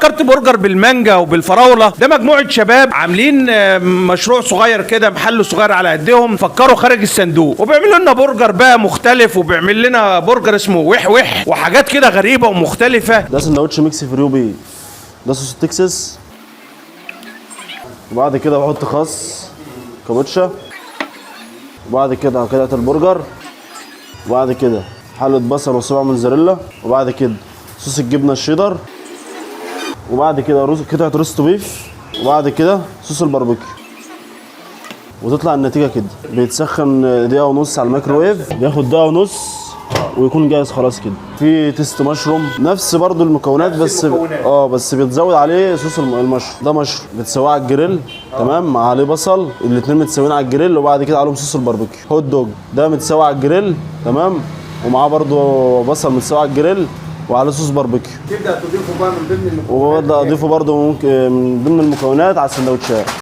ابتكرت برجر بالمانجا وبالفراوله. ده مجموعة شباب عاملين مشروع صغير كده، محل صغير على قدهم، فكروا خارج الصندوق وبيعملوا لنا برجر بقى مختلف، وبيعمل لنا برجر اسمه وح وح وحاجات كده غريبة ومختلفة. ده سندوتش mix fruit beef، ده صوص تكساس، وبعد كده بحط خس كابوتشا، وبعد كده قطعة البرجر، وبعد كده حلة بصل وسبع موتزاريلا، وبعد كده صوص الجبنة الشيدر، وبعد كده رز قطعة roast beef، وبعد كده صوص الباربيكيو، وتطلع النتيجة كده. بيتسخن دقيقة ونص على الميكروويف، بياخد دقيقة ونص ويكون جاهز خلاص كده. في taste mushroom، نفس برضو المكونات، بس المكونات. بس بيتزود عليه صوص المشروم. ده مشروم بتسويه على الجريل، تمام، مع عليه بصل، الاثنين متسويين على الجريل، وبعد كده عليهم صوص الباربيكيو. hot dog ده متسوي على الجريل، تمام، ومعاه برضو بصل متسوي على الجريل وعليه صوص باربيكيو. تبدا تضيفه بقى من ضمن المكونات. وببدا اضيفه برضو ممكن من ضمن المكونات على السندوتشات.